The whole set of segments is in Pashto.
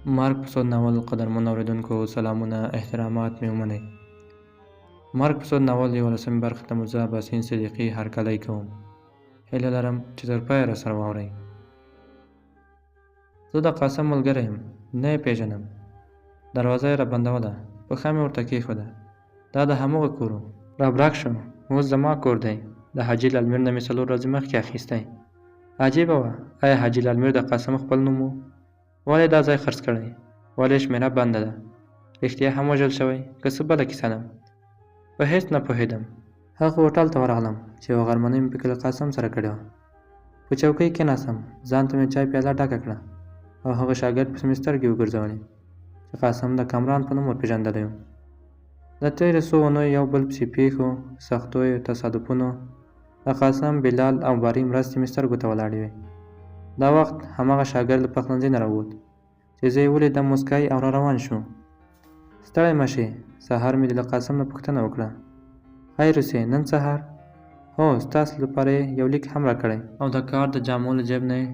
مرګ په سود ناول قدرمن اوریدونکو سلامونه احترامات مې ومنئ. مرګ په سود ناول یولسمې برخې ته مو زه اباسین صدیقي هرکلی کوم. هیله لرم چې تر پایه راسره واورئ. زه د قاسم ملګری یم، نه یې پېژنم. دروازه یې رابندوله، پښه مې ورته کېښوده. دا د همغه کور و. رابرګ شو، اوس زما کور دی. د حاجي لالمیر نه مې څلور ورځې مخکې اخیستی. عجیبه وه، ایا حاجي لالمیر د قاسم خپل نوم و؟ ولې دا ځای خرڅ کړی؟ ولې شمېره بنده ده؟ رښتیا هم وژل شوی که څه بله کیسه ده؟ په هېڅ نه پوهېدم. هغه هوټل ته ورغلم چې یوه غرمنۍ مې پکې له قاسم سره کړې وه. په چوکۍ کېناستم، ځان ته مې چای پیاله ډکه کړه او هغه شاګرد پسې مې سترګې وګرځولې چې قاسم د کامران په نوم ورپېژندلی و. د تېرو څو اونیو یو بل پسې پېښو، سختیو، تصادفونو، د قاسم، بلال او باري مرستې مې سترګو ته ولاړې وې. دا وخت هماغه شاګرد له پخلنځي نه راووت. چې زه یې ولیدم موسکی او را روان شو. ستړی مه شې، سهار مې له قاسم نه پوښتنه وکړه. خیر اوسې، نن سهار؟ هو، ستاسو لپاره یې یو لیک هم راکړی. او د کار د جامو له جیب نه یې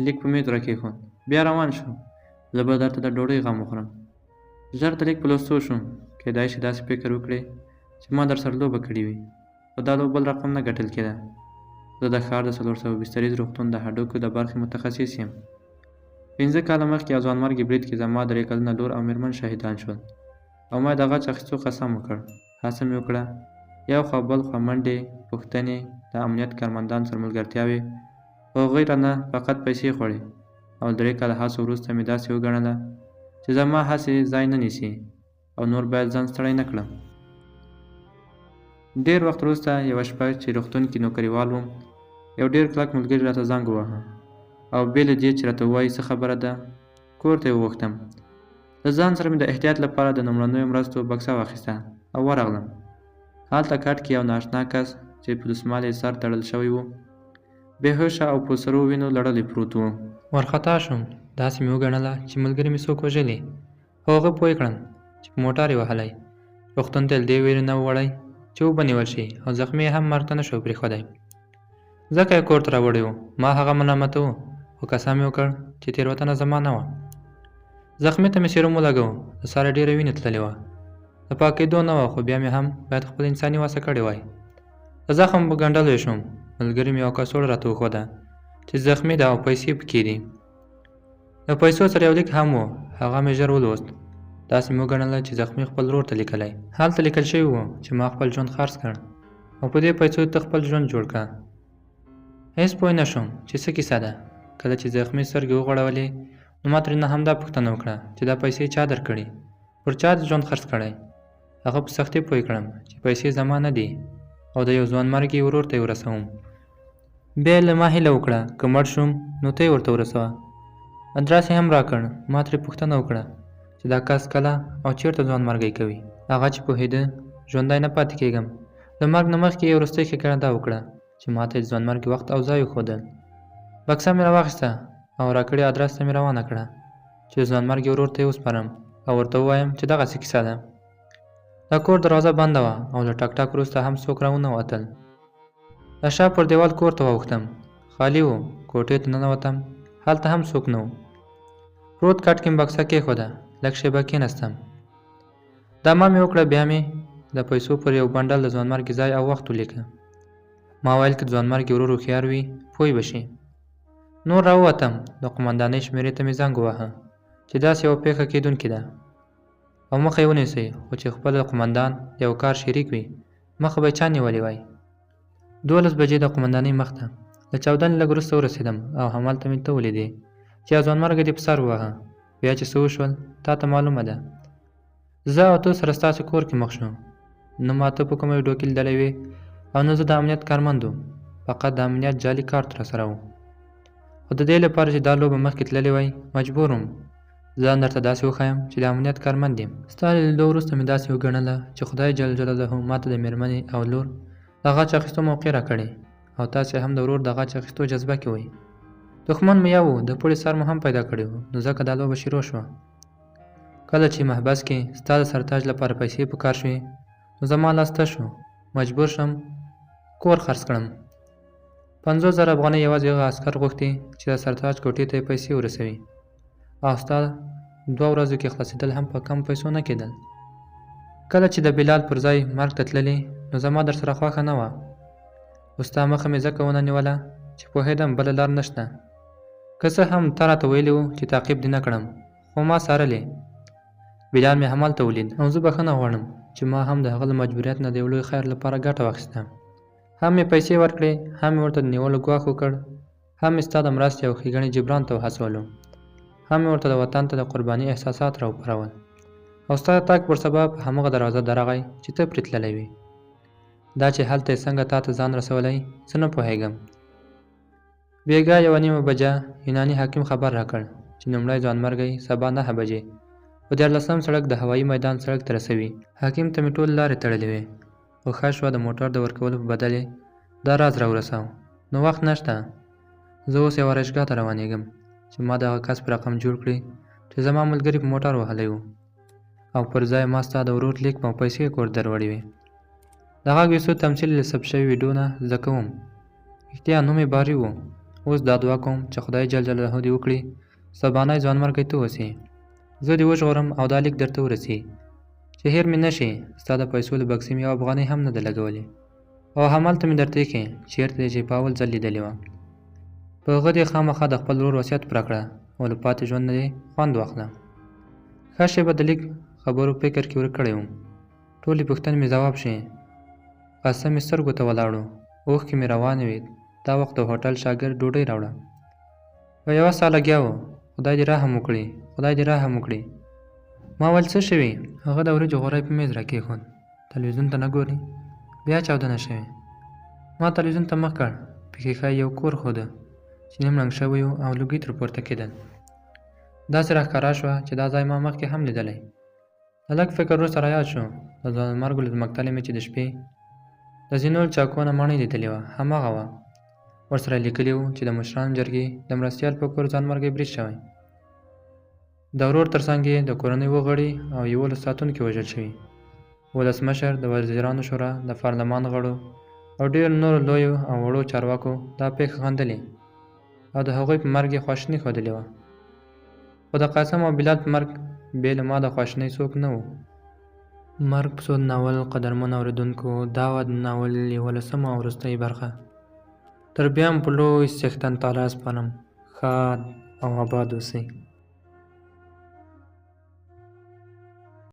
لیک په میز راکېښود. بیا روان شو. زه به درته د ډوډۍ غم وخورم. ژر د لیک په لوستو شوم. کېدای شي داسې فکر وکړې چې ما درسره لوبه کړې وي. خو دا لوبه بل رقم نه ګټل کېده. زه د ښار د 400 بستریز روغتون د هډوکو د برخې متخصص یم. پنځه کاله مخکې یو ځوانمرګي برید کې زما درې کلنه لور او مېرمن شهیدان شول او ما د غچ اخیستو قسم وکړ. هڅه مې وکړه، یو خوا بل خوا منډې، پوښتنې، د امنیت کارمندان سره ملګرتیاوې، خو هغوی رانه فقط پیسې خوړې او درې کاله هڅو وروسته مې داسې وګڼله چې زما هڅې ځای نه نیسي او نور باید ځان ستړی نه کړم. ډېر وخت وروسته یوه شپه چې روغتون کې نوکریوال وم، یو ډېر کلک ملګري راته زنګ وواهه او بې له دې چې راته ووایي څه خبره ده، کور ته یې وغوښتم. له ځان سره مې د احتیاط لپاره د لومړنیو مرستو بکسه واخیسته او ورغلم. هلته کټ کې یو نااشنا کس چې په دستمال یې سر تړل شوی و، بې هوښه او په سرو وینو لړلی پروت و. وارخطا شوم، داسې مې وګڼله چې ملګري مې څوک وژلي. خو هغه پوه کړم چې په موټر یې وهلی، روغتون ته یې له دې وېرې نه و وړی چې وبه نیول شي او زخمي یې هم مرګ ته نه شو پرېښودی، ځکه یې کور ته راوړی و. ما هغه ملامتوه، خو قسم یې وکړ چې تېروتنه زما نه وه. زخمي ته مې سیروم ولګاوه، له سره ډېره وینه تللې وه، د پاکېدو نه وه، خو بیا مې هم باید خپله انساني وسه کړې وای. د زخم په ګنډلو یې شوم، ملګري مې یوه کڅوړه راته وښوده چې زخمي ده او پیسې پکې دي. له پیسو سره یو لیک هم و، هغه مې ژر ولوست. داسې مې وګڼله چې زخمي خپل ورور ته لیکلی. هلته لیکل شوي وو چې ما خپل ژوند خرڅ کړ او په دې پیسو ته خپل ژوند جوړ کړه. هېڅ پوه نه شوم چې څه کیسه ده. کله چې زخمي سترګې وغوړولې نو ما ترېنه همدا پوښتنه وکړه چې دا پیسې چا درکړي؟ پر چا دې ژوند خرڅ کړی؟ هغه په سختۍ پوه کړم چې پیسې زما نه دي او د یو ځوانمرګي ورور ته یې ورسوم. بیا یې له ما هیله وکړه که مړ شوم نو ته یې ورته ورسوه. ادرس یې هم راکړ. ما ترې پوښتنه وکړه چې دا کس کله او چېرته ځوانمرګی کوي؟ هغه چې پوهېده ژوندی نه پاتې کېږم، له مرګ نه مخکې یې وروستۍ ښېګڼه دا وکړه چې ماته یې د ځوانمرګي وخت او ځای وښودل. بکسه مې راواخیسته او راکړي ادرس ته مې روانه کړه چې د ځوانمرګي ورور ته یې وسپارم او ورته ووایم چې دغسې کیسه ده. د کور دروازه بنده وه او له ټک ټک وروسته هم څوک راونه وتل. د شا پر دیوال کور ته واوښتم، خالي و، کوټې ته ننوتم، هلته هم څوک نه و. پروت کټ کې مې بکسه کېښوده، لږ شېبه کېناستم. دمه مې وکړه، بیا مې د پیسو پر یو بنډل د ځوانمرګي ځای او وخت ولیکه. ما ویل که د ځوانمرګي ورور هوښیار وي، پوه به شي. نور راووتم، د قومندانۍ شمېرې ته مې زنګ وواهه چې داسې یوه پېښه کېدونکې ده او مخه یې ونیسئ، خو چې خپله قومندان د یو کار شریک وي، مخه به یې چا نیولې وای؟ 12 بجې د قومندانۍ مخ ته له چاودنې لږ وروسته ورسېدم او همالته مې ته ولیدې چې یو ځوانمرګی دې په سر وواهه. بیا چې څه وشول تا ته معلومه ده. زه او ته سره ستاسو کور کې مخ شو. نه ما ته په کومه ویډیو کې لیدلی وې او نه زه د امنیت کارمند وم. فقط د امنیت جعلي کارت راسره و. خو د دې لپاره چې دا لوبه مخکې تللې وای مجبور وم ځان درته داسې وښایم چې د امنیت کارمند یم. ستا له لیدو وروسته مې داسې وګڼله چې خدای جل جلاله ماته د مېرمنې او لور د غچ اخیستو موقع راکړې او تاسې هم د ورور د غچ اخیستو جذبه کې وئ. دښمن مو یو و، د پړي سر مو هم پیدا کړی و، نو ځکه دا لوبه شروع شوه. کله چې محبس کې ستا د سرتاج لپاره پیسې په کار شوې، نو زما لاس تش و، مجبور شوم کور خرڅ کړم. 50,000 افغانۍ یوازې هغه عسکر غوښتې چې د سرتاج کوټې ته یې پیسې ورسوي او ستا دوو ورځو کې خلاصېدل هم په کمو پیسو نه کېدل. کله چې د بلال پر ځای مرګ ته تللې نو زما درسره خوښه نه وه، خو ستا مخه مې ځکه ونه نیوله چې پوهېدم بله لار نشته. که څه هم تا راته ویلي وو چې تعقیب دې نه کړم، خو ما څارلې. بلال مې همالته ولید او زه بښنه غواړم چې ما هم د هغه له مجبوریت نه د یو لوی خیر لپاره ګټه واخیسته. هم مې پیسې ورکړې، هم مې ورته د نیولو ګواښ وکړ، هم مې ستا د مرستې او ښېګڼې جبران ته وهڅولو، هم مې ورته د وطن ته د قرباني احساسات راوپارول او ستا د تګ پر سبا په همغه دروازه درغی چې ته پرې تللی وې. دا چې هلته یې څنګه تا ته ځان رسولی، زه نه پوهېږم. بېګا یوه نیمه بجه یوناني حکیم خبر راکړ چې لومړی ځوانمرګی سبا نهه بجې په دیارلسم سړک د هوایي میدان سړک ته رسوي. حکیم ته مې ټولې لارې تړلې وې، خو ښه شوه د موټر د ورکولو په بدل یې دا راز راورساو. نو وخت نشته، زه اوس یوه آرایشګاه ته روانېږم چې ما د هغه کس په رقم جوړ کړي چې زما ملګري په موټر وهلی و او پر ځای ما ستا د ورور لیک او پیسې کور دروړې وې. د غږ ویسو تمثیل له ثبت شوې ویډیو نه زده کوم. رښتیا نوم یې باري و. اوس دا دعا کوم چې خدای جل جلاله دې وکړي سبانۍ ځوانمرګی ته اوسې. زه دې وژغورم او دا لیک درته ورسي. چې هېر مې نه شي، ستا د پیسو له بکسې مې یوه افغانۍ هم نه ده لګولې او همالته مې درته ایښې چېرته دې چې په اول ځل لیدلې وه. په هغه دې خامخا د خپل ورور وصیت پوره کړه او له پاتې ژوند نه دې خوند واخله. ښه شېبه د لیک خبرو فکر کې ورک کړی وم. ټولې پوښتنې مې ځواب شوې. قاسم مې سترګو ته ولاړ و. اوښکې مې روانې وې. دا وخت د هوټل شاګرد ډوډۍ راوړه. په یوه ساه لګیا و، خدای دې رحم وکړي، خدای دې رحم وکړي. ما ویل څه شوي؟ هغه د وریجو غوری په میز راکېښود. تلویزیون ته نه ګورې؟ بیا چاودنه شوې. ما تلویزیون ته مخ کړ. په ښیښه یې یو کور ښوده چې نیم ړنګ شوی و او لوګي ترې پورته کېدل. داسې راښکاره شوه چې دا ځای ما مخکې هم لیدلی. له لږ فکر وروسته را یاد شو، د ځوانمرګو له ځمکتلې مې چې د شپې د ځینو له چاکو نه ماڼۍ لیدلې وه، هماغه وه. ورسره یې لیکلي وو چې د مشرانو جرګې د مرستیال په کور ځانمرګی برید شوی. د ورور تر څنګ یې د کورنۍ اووه غړي او 11 ساتونکي وژل شوي. ولسمشر، د وزیرانو شورا، د پارلمان غړو او ډېرو نورو لویو او وړو چارواکو دا پېښه غندلې او د هغوی په مرګ یې خواشیني ښودلې وه. خو د قاسم او بلال په مرګ بې له ما د خواشینۍ څوک نه وو. مرګ پسود ناول قدرمنو اورېدونکو دا وه د ناول یولسمه او وروستۍ برخه. تر بیا مو په لوی څښتن تعالی سپارم. ښاد او اباد اوسئ.